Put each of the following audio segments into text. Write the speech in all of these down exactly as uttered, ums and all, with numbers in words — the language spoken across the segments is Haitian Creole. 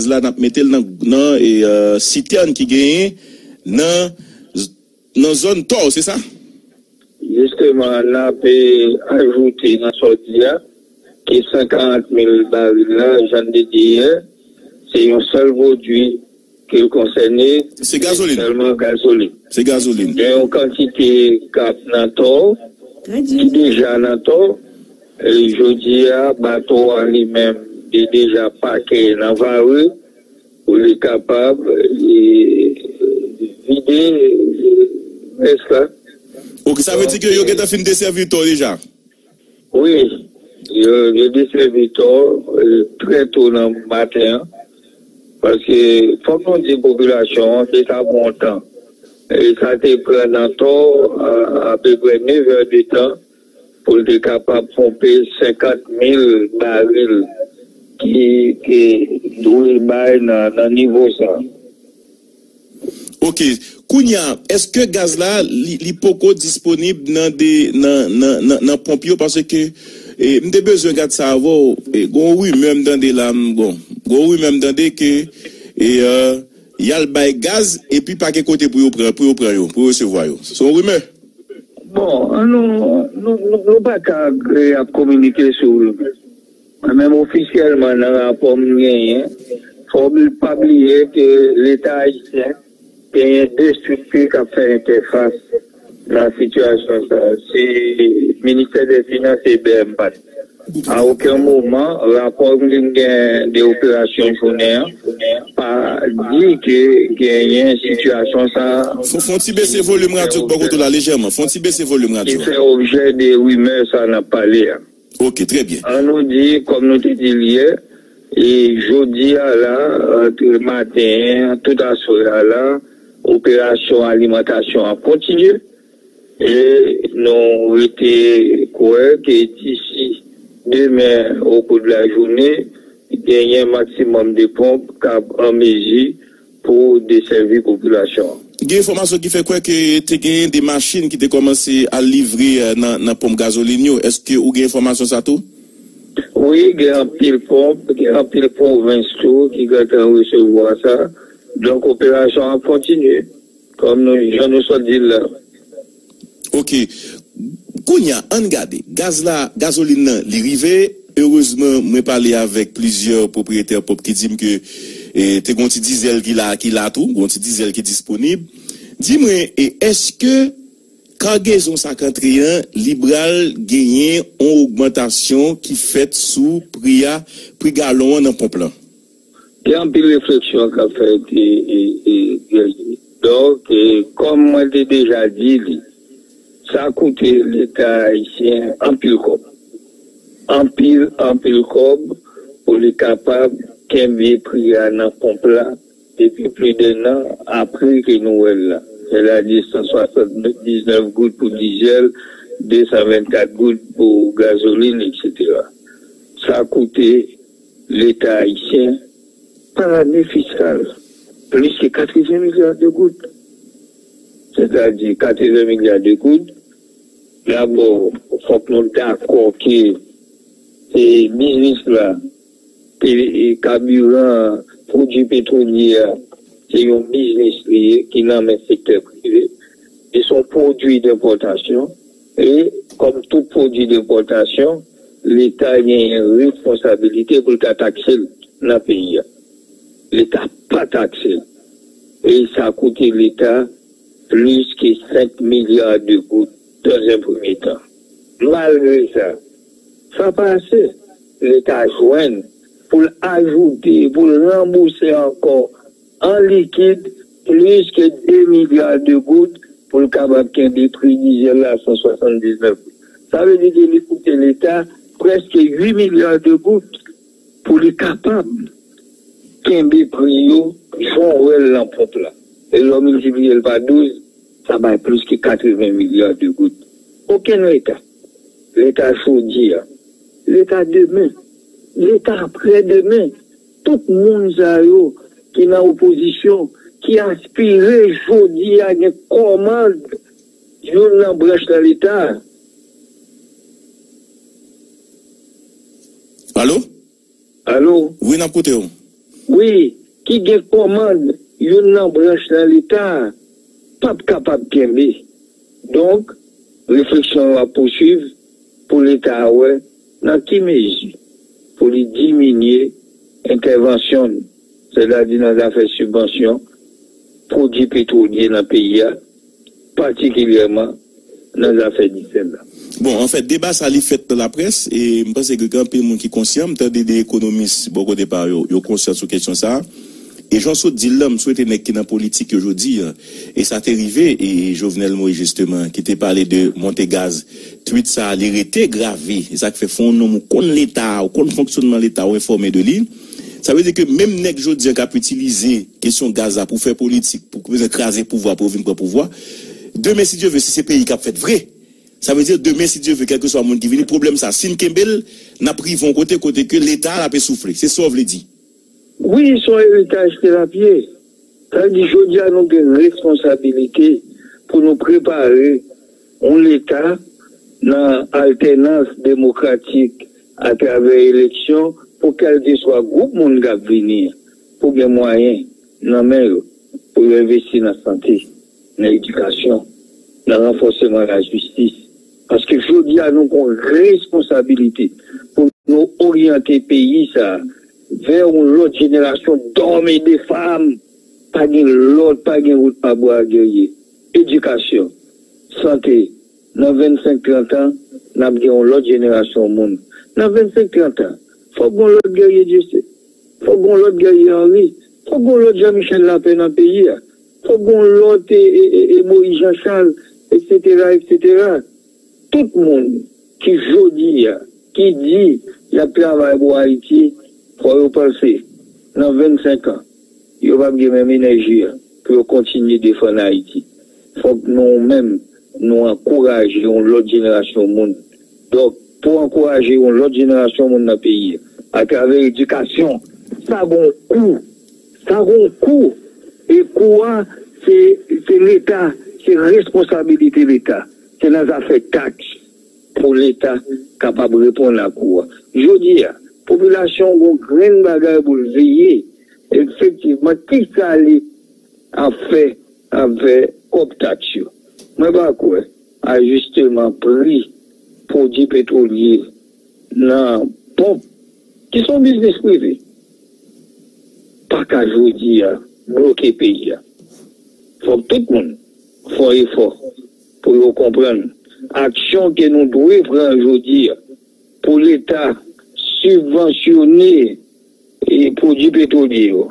la, n ap mete l nan, nan e, e, sitèn ki genyen nan, nan zòn Tò, se sa? Jisteman, n ap e, ajoute nan sa w di a, ke san karant mil baril la, jan n te di yè, se yon sèl pwodui ke l konsène, se gazolin. Sèlman gazolin. Se gazolin. Gen yon kantite k ap nan Tò, ki deja nan Tò. E jodi a, bato a li menm, li deja pake nan Vare, pou li kapab e, vide e, rès la. Ok, sa vle di ke yo gentan fin desèvi Tò deja? Wi, yo, yo desèvi Tò e, trè to nan maten an. Paske fòk nou di popilasyon an, se ta pran tan. E sa te pran nan Tò a, apeprè nev è de tan pou l te kapab ponpe senkant mil baril ki, ki dwe bay nan, nan nivo sa. Ok. Kounye a, èske gaz la, li, li poko disponib nan de, nan, nan, nan, nan ponp yo? Paske, e, m te bezwen gad sa avè w. E, gon rimè m tande la, m, bon, gon rimè m tande ke, e, e, y al bay gaz, epi pa gen kote pou yo pran, pou yo pran yo, pou yo resevwa yo. Se yon rimè? Bon, an nou, nou, nou, nou pa ka e, ap kominike sou rimè. Mwen menm ofisyèlman nan rapò m genyen, fò w pa bliye ke Leta ayisyen genyen de estrikti k ap fè entèfas nan sitiyasyon sa. Se Ministè dè Finans e B M P A T. A okenn moman, rapò m ki m gen de operasyon jounen an pa di ke genyen sitiyasyon sa. Fon, fon ti bese volim radyo k bò kote w la lejèman. Fon ti bese volim radyo. Ki fè objè de rimè sa n ap pale a. Ok, trè byen. An nou di, kòm nou te di l yè, e jodi a la, antre maten an, tout aswè a la, operasyon alimantasyon ap kontinye. E nou rete kwè ke disi demen, o kou de lajounen, genyen maksimòm de ponp k ap an mezi pou desèvi popilasyon an. Gen enfòmasyon ki fè kwè ke te genyen de machin ki te kòmanse al livre, eh, nan, nan ponp gazolin yo. Èske ou gen enfòmasyon sa tou? Wi, gen anpil ponp, gen anpil pwovens tou ki gentan resevwa sa. Donk, operasyon an ap kontinye, kòm nou, jan nou sot di l la. Ok. Kounye a, ann gade. Gaz la, gazolin nan, li rive. Erezman, mwen pale avèk plizyè pwopriyetè ponp ki di m ke, e, te gon ti dizèl ki la, ki la tou, gon ti dizèl ki disponib. Di mwen, e èske kagezon sa k antre an, li pral genyen yon ogmantasyon ki fèt sou pri a, pri galon an nan ponp lan? Gen anpil refleksyon k ap fèt, e, e, e, Guerrier. Donk, e, kòm mwen te deja di li, sa koute Leta ayisyen anpil kòb. Anpil, anpil kòb pou li kapab kenbe pri a nan ponp la depi plis de nan apre ke nou wè l la. Sètadi san swasanndiznèf goud pou dizèl, de san vennkat goud pou gazolin, etsetera. Sa koute Leta ayisyen pa lane fiskal plis ke katreven milya de goud. Sètadi katreven milya de goud. Dabò, fòk nou dakò ke se biznis la, ke kabiran, pwodui petwolye a, se yon biznis li ye ki nan men sektè prive. E se yon pwodui denpòtasyon. E kòm tout pwodui denpòtasyon, Leta genyen responsabilite pou l ta takse l nan peyi a. Leta pa takse l. E sa koute Leta plis ke senk milya de goud dans un premier temps. Malgre sa, sa pa ase. Leta jwenn pou l ajoute, pou l ranbouse ankò an likid plis ke de milya de goud pou l kapab kenbe pri dizèl la san swasanndiznèf goud. Sa vle di ke li koute Leta prèske uit milya de goud pou li kapab kenbe pri yo jan w wè l nan ponp la. E lè w miltipliye l pa douz, sa bay plis ke katreven milya de goud. Okenn Leta, Leta jodi a, Leta demen, Leta aprè demen, tout moun sa yo ki nan opozisyon, ki aspire jodi a gen kòmand youn nan branch nan Leta. Alo? Alo? Wi, n ap koute w. wi, ki gen kòmand youn nan branch nan Leta a, p ap kapab kenbe. Donk, refleksyon yo ap pouswiv pou Leta a wè nan ki mezi pou li diminye entèvansyon l, sètadi nan zafè sibvansyon pwodui petwolye nan peyi a, patikilyèman nan zafè disèl la. Bon, anfèt, deba sa li fèt nan laprès, e m panse ke gen anpil moun ki konsyan. M tande de ekonomis bò kote pa yo, yo konsyan sou kesyon sa a. E jan w sot di l lan, m swete nèg ki nan politik yo jodi a, e sa te rive, e Jovenel Moïse, jisteman, ki te pale de monte gaz, tweet sa a, li rete grave. E sa k fè, fò w nonm ou konn Leta a, ou konn fonksyònman Leta a, ou enfòme de li. Sa vle di ke menm nèg jodi a k ap itilize kesyon gaz la pou fè politik, pou bezwen kraze pouvwa, pou yo vin pran pouvwa, demen, si Dye ve, si se peyi k ap fèt vre, sa vle di demen, si Dye ve, kèlkeswa moun ki vini, pwoblèm sa, si n kenbe l, n ap rive yon kote, kote ke Leta a l ap esoufle. Se sa w vle di? Wi, se yon eritaj ke l ap ye. Sa vle di, jodi a, nou gen responsabilite pou nou prepare yon Leta nan altènans demokratik atravè eleksyon pou kèlkeswa gwoup moun k ap vini an, pou gen mwayen nan men yo, pou yo envesti nan sante, nan edikasyon, nan ranfòseman lajistis. Paske jodi a, nou gen yon responsabilite pou nou oryante peyi sa a vè yon lòt jenerasyon dòm e de fanm. Pa gen lòt, pa gen wout pa bwa, Guerrier. Edikasyon, sante, nan vennsenk, trant an, n ap gen yon lòt jenerasyon moun. Nan vennsenk, trant an, fòk gen yon lòt Guerrier Dieussé. Fòk gen yon lòt Guerrier Henry. Fòk gen yon lòt Jean Michel Lapin nan peyi a. Fòk gen yon lòt e, e, e, e Moïse Jean Charles, etsetera, etsetera. Tout moun ki jodi a, ki di y ap travay pou Ayiti, fò yo panse nan vennsenk an, yo p ap gen menm enèji a pou yo kontinye defann Ayiti. Fòk nou menm, nou ankouraje yon lòt jenerasyon moun. Donk, pou ankouraje yon lòt jenerasyon moun nan peyi a, atravè edikasyon, sa gon kou. Sa gon kou. E kou a, se, se Leta, se responsabilite Leta. Se nan zafè taks pou Leta kapab reponn a kou a. Jodi a, popilasyon gon grenn bagay pou l veye, efektivman, kisa li ap fè avè kòb taks yo. Mwen pa kwè ajisteman pri pwodui petwolye nan ponp, ki se yon biznis prive, pa ka jodi a bloke peyi a. Fòk tout moun fè yon efò pou yo konprann aksyon ke nou dwe pran jodi a pou Leta sibvansyone e pwodui petwolye yo.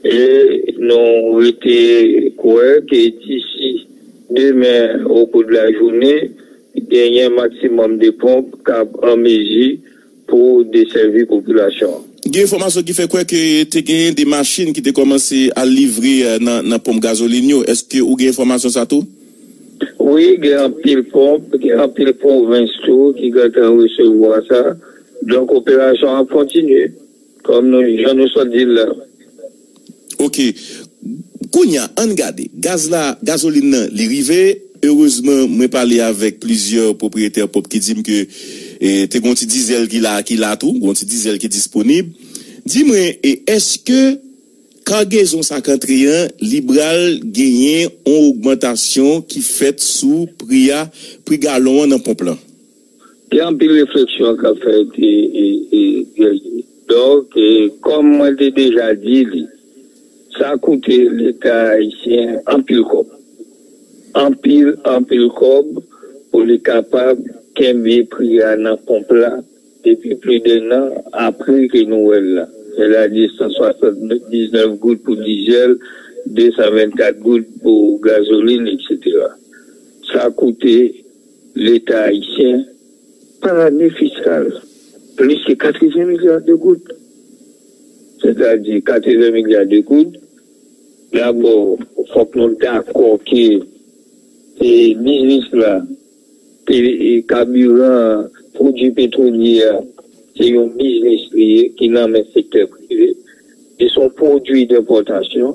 E nou rete kwè ke disi demen, au cours de la journée, genyen maksimòm de ponp k ap an mezi pou desèvi popilasyon an. Gen enfòmasyon ki fè kwè ke te genyen de machin ki te kòmanse al livre, eh, nan, nan ponp gazolin yo. Èske ou gen enfòmasyon sa tou? Wi, gen anpil ponp, gen anpil pwovens tou ki gentan resevwa sa. Donk, operasyon an ap kontinye, kòm nou, jan nou sot di l la. Ok. Kounye a, ann gade. Gaz la, gazolin nan, li rive. Erezman, mwen pale avèk plizyè pwopriyetè ponp ki di m ke, eh, te gon ti dizèl ki la, ki la tou, gon ti dizèl ki disponib. Di mwen, e èske kagezon sa k antre an, li pral genyen yon ogmantasyon ki fèt sou pri a, pri galon an nan ponp lan? Gen anpil refleksyon k ap fèt, e, e, e, Guerrier. Donk, e, kòm mwen te deja di li, sa koute Leta ayisyen anpil kòb. Anpil, anpil kòb pou li kapab kenbe pri a nan ponp la depi plis de an apre ke nou wè l la. Sètadi san swasanndiznèf goud pou dizèl, de san vennkat goud pou gazolin, etsetera. Sa koute Leta ayisyen pa lane fiskal plis ke katreven milya de goud. Sètadi katreven milya de goud, dabò, fòk nou dakò ke e, biznis la, e, e, kabiran, pwodui petwolye a, se yon biznis li ye ki nan men sektè prive. Li se yon pwodui denpòtasyon.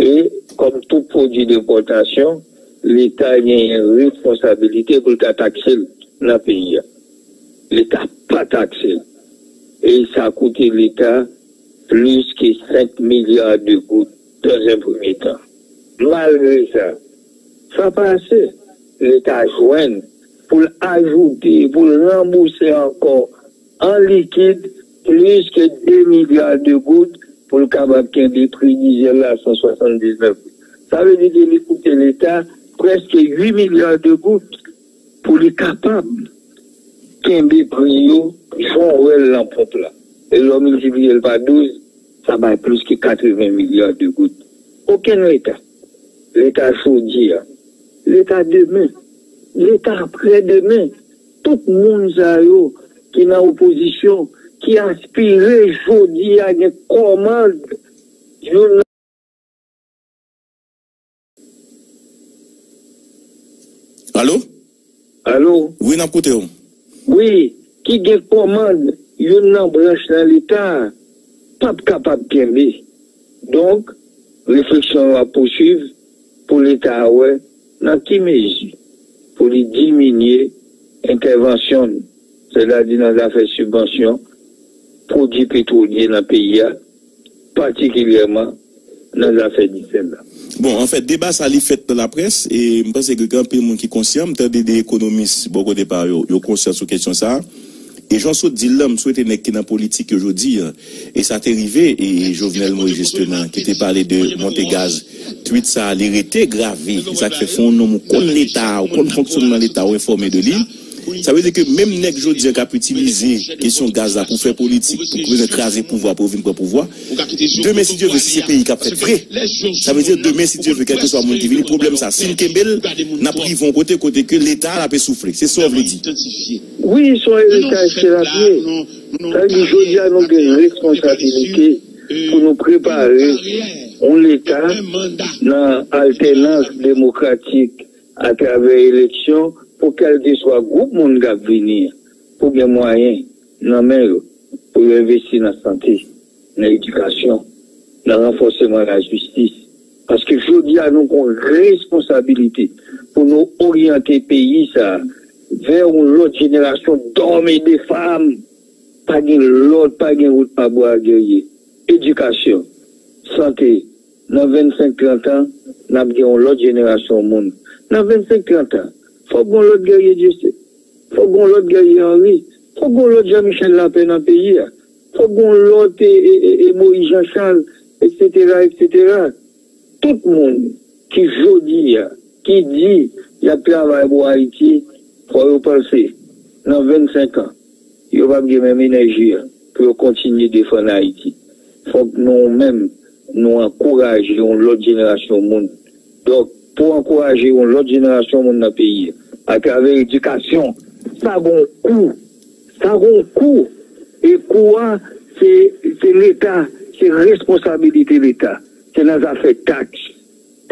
E, kòm tout pwodui denpòtasyon, Leta genyen responsabilite pou l ta takse l nan peyi a. Leta pa takse l. E sa koute Leta plis ke senk milya de goud dans un premier temps. Malgre sa, sa pa ase. Leta jwenn pou l ajoute, pou l ranbouse ankò an likid plis ke de milya de goud pou l kapab kenbe pri dizèl la san swasanndiznèf goud. Sa vle di ke li koute Leta prèske uit milya de goud pou li kapab kenbe pri yo jan w wè l nan ponp la. E lè w miltipliye l pa douz, sa bay plis ke katreven milya de goud. Okenn Leta, Leta jodi a, Leta demen, Leta aprè demen, tout moun sa yo ki nan opozisyon, ki aspire jodi a gen kòmand youn Alo? Alo? Wi, n ap koute w. Wi, ki gen kòmand youn nan branch nan Leta a, p ap kapab kenbe. Donk, refleksyon yo ap pouswiv pou Leta a wè nan ki mezi pou li diminye entèvansyon l, sètadi nan zafè sibvansyon pwodui petwolye nan peyi a, patikilyèman nan zafè dizèl la. Bon, anfèt, deba sa li fèt nan laprès, e m panse ke gen anpil moun ki konsyan, m tande de ekonomis bò kote pa yo, yo konsyan sou kesyon sa a. E jan w sot di l lan, m swete nèg ki nan politik yo jodi a, e sa te rive, e Jovenel Moïse, jisteman, ki te pale de monte gaz, twit sa a, li rete grave. E sa k fè, fò w nonm ou konn Leta, ou konn fonksyonman Leta, ou enfòme de li. Sa vle di ke menm nèg jodi a k ap itilize kesyon gaz la pou fè politik, pou bezwen kraze pouvwa, pou yo vin pran pouvwa, demen, si Dye vle, si se peyi k ap fèt vre, sa vle di demen, si Dye vle, kèlkeswa moun ki vini, pwoblèm sa, si n kenbe l, n ap rive yon kote, kote ke Leta a l ap esoufle. Se sa w vle di? Wi, se yon eritaj ke l ap ye. Sa vle di, jodi a, nou gen responsabilite pou nou prepare yon Leta nan altènans demokratik atravè eleksyon pou kèlkeswa gwoup moun k ap vini an, pou gen mwayen nan men yo, pou yo envesti nan sante, nan edikasyon, nan ranfòseman lajistis. Paske jodi a, nou gen yon responsabilite pou nou oryante peyi sa a vè yon lòt jenerasyon dòm e de fanm. Pa gen lòt, pa gen wout pa bwa, Guerrier. Edikasyon, sante, nan vennsenk, trant an, n ap gen yon lòt jenerasyon moun. Nan vennsenk, trant an, fòk gen yon lòt Guerrier Dieuseul. Fòk gen yon lòt Guerrier Henry. Fòk gen yon lòt Jean Michel Lapin nan peyi a. Fòk gen yon lòt e, e, e, e Moïse Jean Charles, etsetera, etsetera. Tout moun ki jodi a, ki di y ap travay pou Ayiti, fò yo panse, nan vennsenk an, yo p ap gen menm enèji a pou yo kontinye defann Ayiti. Fòk nou menm, nou ankouraje yon lòt jenerasyon moun. Donk, pou ankouraje yon lòt jenerasyon moun nan peyi a, atravè edikasyon, sa gon kou. Sa gon kou. E kou a, se, se Leta, se responsabilite Leta. Se nan zafè taks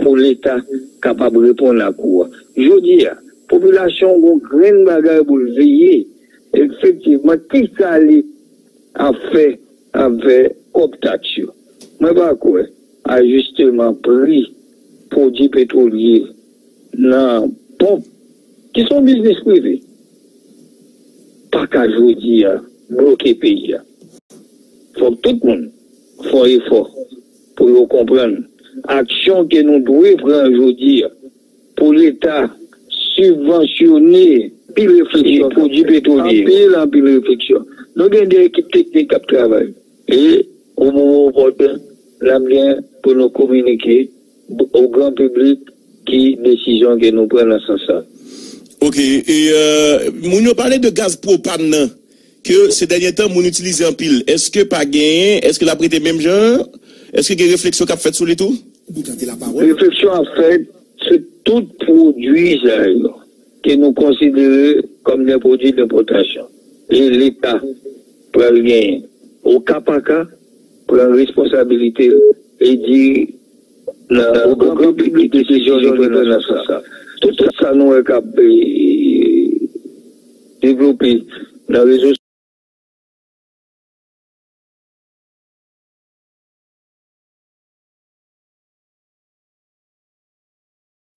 pou Leta kapab reponn a kou a. Jodi a, popilasyon gon grenn bagay pou l veye. Efektivman, kisa li ap fè avè kòb taks yo? Mwen pa kwè ajisteman pri pwodui petwolye nan ponp, ki se yon biznis prive, pa ka jodi a bloke peyi a. Fòk tout moun fè yon efò pou yo konprann aksyon ke nou dwe pran jodi a pou Leta sibvansyone anpil refleksyon, pwodui petwolye yo. Anpil, anpil refleksyon. Nou gen de ekip teknik k ap travay. E o moman opòten, n ap gen pou nou kominike o gran piblik ki desizyon ke nou pran nan sans sa. Ok, e euh, moun yo pale de gaz pwopàn nan. ke se dènye tan moun itilize anpil. Èske pa genyen, èske l ap rete menm jan? Èske gen refleksyon k ap fèt sou li tou? Refleksyon ap fèt sou tout pwodui sa yo ke nou konsidere kòm de pwodui dènpòtasyon. E Leta pral genyen, o ka pa ka, pran responsabilite l e di nan gran piblik desizyon li pran nan sans sa. Tout sa nou wè k ap e, devlope nan rezo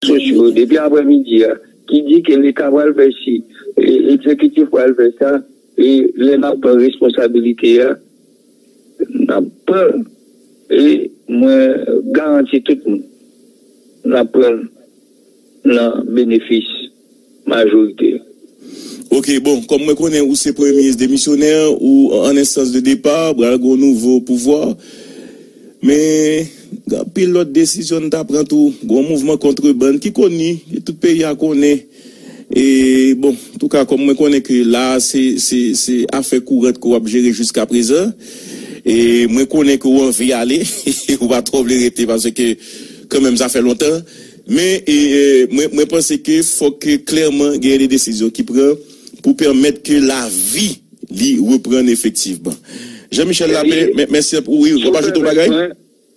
sosyo depi aprèmidi a, ki di ke Leta pral fè si, e, egzekitif pral fè sa, e lè n ap pran responsabilite a, n ap pran, e mwen garanti tout moun, n ap pran nan benefis majorite. Ok, bon, kòm mwen konnen ou se premye minis demisyonè, ou an enstans de depa, pral gen yon nouvo pouvwa. Men, gen anpil lòt desizyon n ta pran tou. Gen yon mouvman kontrebann ki koni, ke tout peyi a konnen. E, bon, antouka, kòm mwen konnen ke la, se, se, se afè kourant ke w ap jere jiska prezan. E mwen konnen ke w anvi ale, ou pa twò vle rete, paske kanmenm sa fè lontan. Men, e, e, mwen, mwen panse ke fòk ke klèman genyen de desizyon ki pran pou pèmèt ke lavi li reprann efektivman. Jean Michel Lapin, mè- mèsi anpil. Wi, w ap ajoute yon bagay?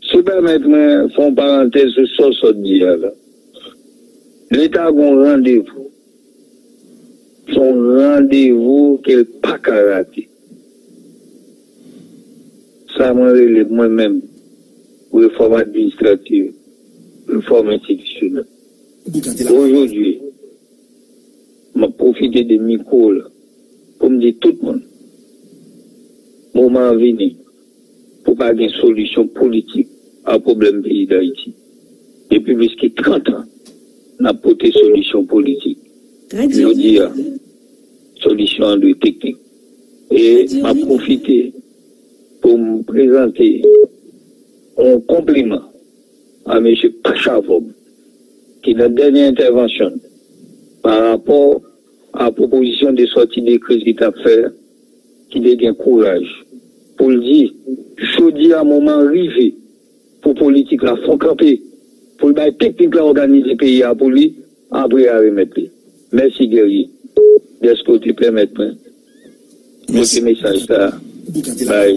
Si w pèmèt mwen fè yon parantèz sou sa w sot di a la. Leta gen yon randevou. Se yon randevou ke l pa ka rate. Sa mwen rele mwen menm, refòm administrativ, refòm enstitisyonèl. Ojodwi, m ap pwofite de mikwo w la pou m di tout moun, moman an vini pou pa gen solisyon politik a pwoblèm peyi Dayiti. Depi plis ke trant an, n ap pote solisyon politik. Jodi a, solisyon an dwe teknik. E m ap pwofite pou m prezante yon konpliman a mesye Pachavòb, ki nan dènye entèvansyon l, pa rapò a pwopozisyon de sòti de kriz li t ap fè, ki te gen kouraj pou l di, jodi a moman an rive pou politik la fon kanpe, pou l bay teknik la òganize peyi a pou li, apre a remèt li. Mèsi Guerrier, dèske w te pèmèt mwen pote mesaj sa a bay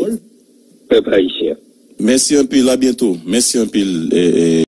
pèp ayisyen. Mèsi anpil, abyento. Mèsi anpil.